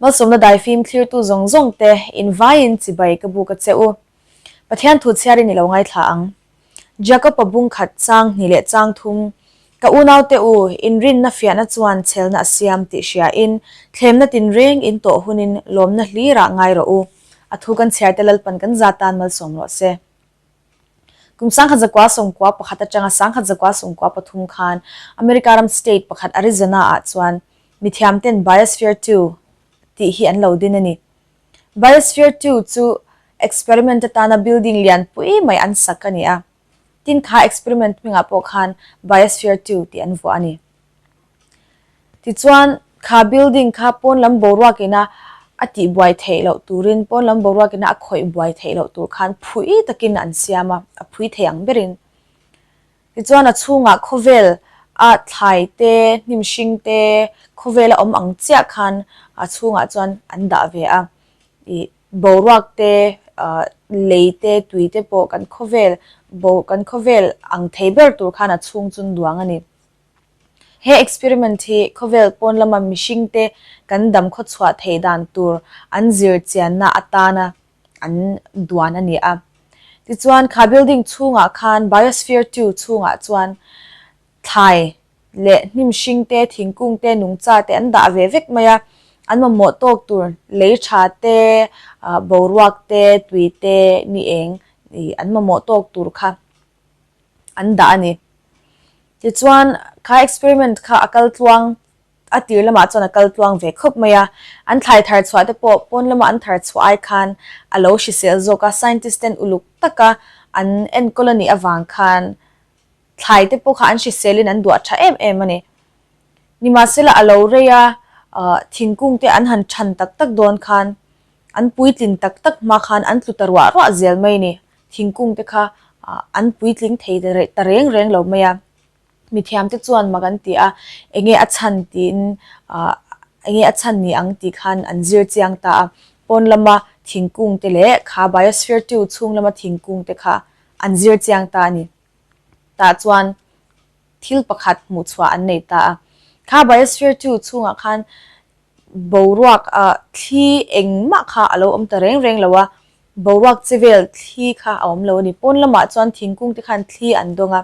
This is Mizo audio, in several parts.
Malsawmna daifim thlirtu zawng zawng te in vaiin chibai ka buk a che u. Pathian thu chhiarin i lo ngaithla ang. Jakob-a bung khat chang hnih leh chang thum, Ka unaute u, inrinna fiahna chuan chhelna a siam tih hriain, thlemna tinreng in tawh hunin lawmna hlirah ngai rawh u. A thu kan chhiarte Lalpan kan za tan malsawm rawh se. Kum 1991 atanga 1993 khan America ram state pakhat Arizona ah chuan mithiamten Biosphere 2 tih hi an lo din a ni. Biosphere 2 chu experiment atana building lian pui mai an sak a ni a, tin kha experiment hmingah pawh khan Biosphere 2 tih an vuah a ni. Tichuan, kha building kha pawn lam boruak ina a tih buai theih loh turin, pawn lam boruak ina a khawih buai theih loh tur khan phui takin an siam a, a phui thei ang berin. Tichuan, a chhungah khawvel a thlai te, hnim hring te, khawvel a awm ang chiah khan a chhungah chuan an dah ve a. Ih, boruak te, lei te, tui te pawh kan khawvel, kan khawvel ang thei ber tur khan a chhung chu an duang a ni. He experiment hi khawvel pawn lama mihringte kan dam khawchhuah theih dan tur an zir chianna atana an duan a ni a. Tichuan, kha building chhungah khan Biosphere 2 chhungah chuan thlai leh hnim hringte, thingkung te, nungcha te an dah ve vek mai a. An mamawh tawk tur lei tha te, boruak te, tui te, ni eng an mamawh tawk tur kha an dah a ni. Tichuan, kha experiment kha a kal tluang, a tir lamah chuan a kal tluang ve khawp mai a. An thlai thar chhuah te pawh pawn lama an thar chhuah ai khan a lo hrisel zawk a, scientist ten uluk taka an enkawl a nih avang khan thlai te pawh kha an hriselin an duah tha em em a ni. Nimahsela a lo rei a, thingkung te an han than tak tak dawn khan an puitlin tak tak hma khan an tlu ta ruah ruah zel mai a ni. Thingkung te kha an puitling thei ta reng reng lo mai a. Mithiam te chuan mak an ti a, enge a chhan tiin enge a chhan ni ang tih khan an zir chiang ta a. Pawn lama thingkung te leh kha biosphere 2 chhung lama thingkung te kha an zir chiang ta a ni. Tah chuan thil pakhat hmuh chhuah an nei ta a. Kha biosphere 2 chhungah khan boruak ah thli engmah kha a lo awm ta reng reng lo a, boruak che vel thli kha a awm lo a ni. Pawn lamah chuan thingkung te khan thli an dawng a,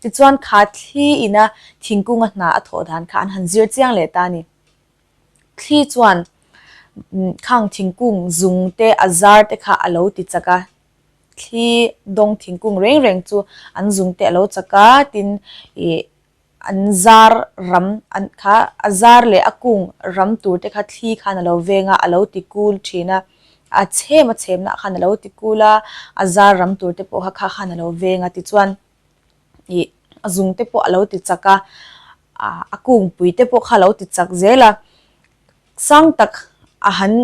tichuan kha thli ina thingkunga hna a thawh dan kha an han zir chiang leh ta a ni. Thli chuan khang thingkung zung te a zar te kha a lo ti chak a, thli dawng thingkung reng reng chu an zung te a lo chak a, tin ih An zar ram an kha a zar leh a kung ram tur te kha thli khan a lo veng a, a lo ti kul thin a, a chhem a chhemna khan a lo ti kul a, a zar ram tur te pawh kha kha khan a lo veng a tichuan ih a zung te pawh a lo ti chak a, a kung pui te pawh kha a lo ti chak zel a, sang tak a han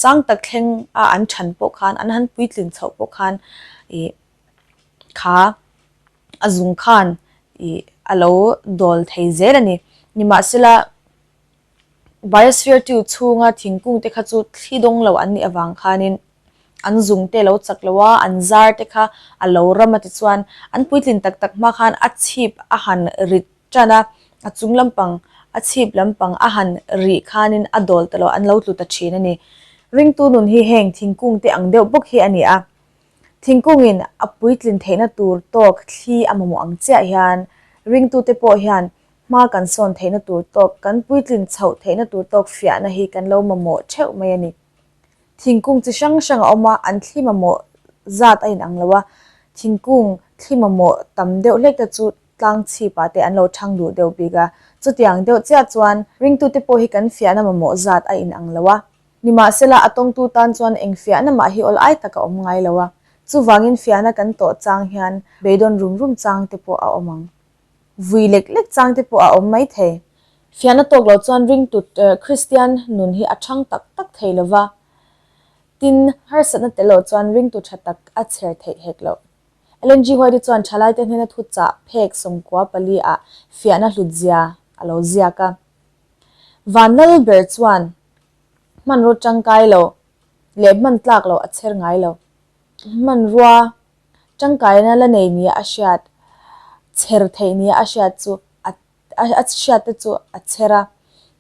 sang tak thleng a an than pawh khan an han puitlin chhoh pawh khan ih kha. a zung khan ih a lo dawl thei zel a ni. Nimahsela, biosphere 2 chhunga thingkung te kha chu thli dawng lo an nih avang khanin an zung te a lo chak lo a, an zar te kha a lo ram a tichuan an puitlin tak tak hma khan a chhip a han rit tan a, a chung lampang a chhip lampang a han rih khanin a dawl ta lo, an lo tlu ta thin a ni. Ringtu nun hi heng thingkung te ang deuh bawk hi a ni a. Thingkungin a puitlin theihna tur tawk thli a mamawh ang chiah hian ringtute pawh hian hma kan sawn theihna tur tawk, kan puitlin chhoh theihna tur tawk fiahna hi kan lo mamawh theuh mai a ni. Thingkung chi hrang hrang a awm a, an thli mamawh zat a inang lo a, thingkung thli mamawh tam deuh hlek te chu tlang chhipah te an lo thang duh deuh bik a, chutiang deuh chiah chuan ringtute pawh hi kan fiahna mamawh zat a inang lo a. Nimahsela, a tawngtu tan chuan eng fiahna mah hi awl ai tak a awm ngai lo a, chuvangin fiahna kan tawh chang hian beidawn rum rum chang te pawh a awm ang. Vui lek lek chang te pawh a awm mai thei. Fiahna tawk lo chuan ringtu Kristian nun hi a thang tak tak thei lo va, tin, harsatna tel lo chuan ringtu tha tak a chher theih hek loh. Ellen G. White-i chuan thalaite hnena thuchah phek 14 ah fiahna hlutzia a lo ziak a. Van lal ber chuan hmanraw tangkai lo leh hman tlak lo a chher ngai lo. Hmanrua tangkaina la nei nia a hriat, chher theih nia a hriat chu a a hriat te chu a chher a.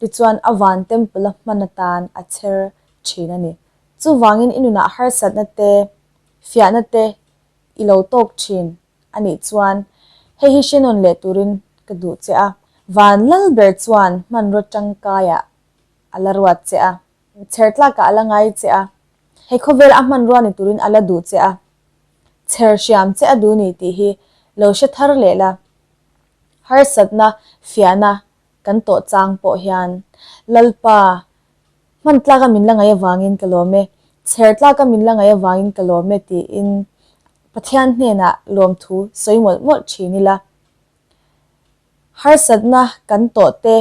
Tichuan a van temple a hman atan a chher thin a ni. Chuvangin i nunah harsatna te, fiahna te i lo tawk thin a nih chuan hei hi hre nawn leh turin ka duh che a. Van lal ber chuan hmanraw tangkaiah a la ruat che a, chher tlakah a la ngai che a, hei khawvel a hmanrua ni turin a la duh che a, chher hriam che a duh ni tih hi lo hre thar leh la. Harsatna, fiahna kan tawh chang pawh hian Lalpa hman tlaka min la ngaih avangin ka lawm e, chher tlaka min la ngaih avangin ka lawm e tiin Pathian hnenah lawmthu sawi mawlh mawlh thin ila. Harsatna kan tawh te,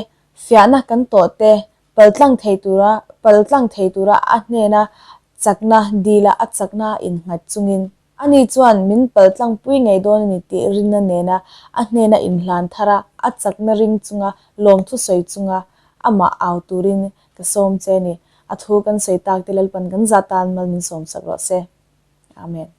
fiahna kan tawh te paltlang thei tura paltlang thei tura a hnena chakna dila a chakna innghat chungin Ani chuan min paltlang pui ngei dawn a ni tih rinna nena a hnena inhlan thar a, a chakna ring chunga lawmthu sawi chunga amah au turin ka sawm che a ni. A thu kan sawi tak te Lalpan kan zah tan mal min sawm sak rawh se. Amen.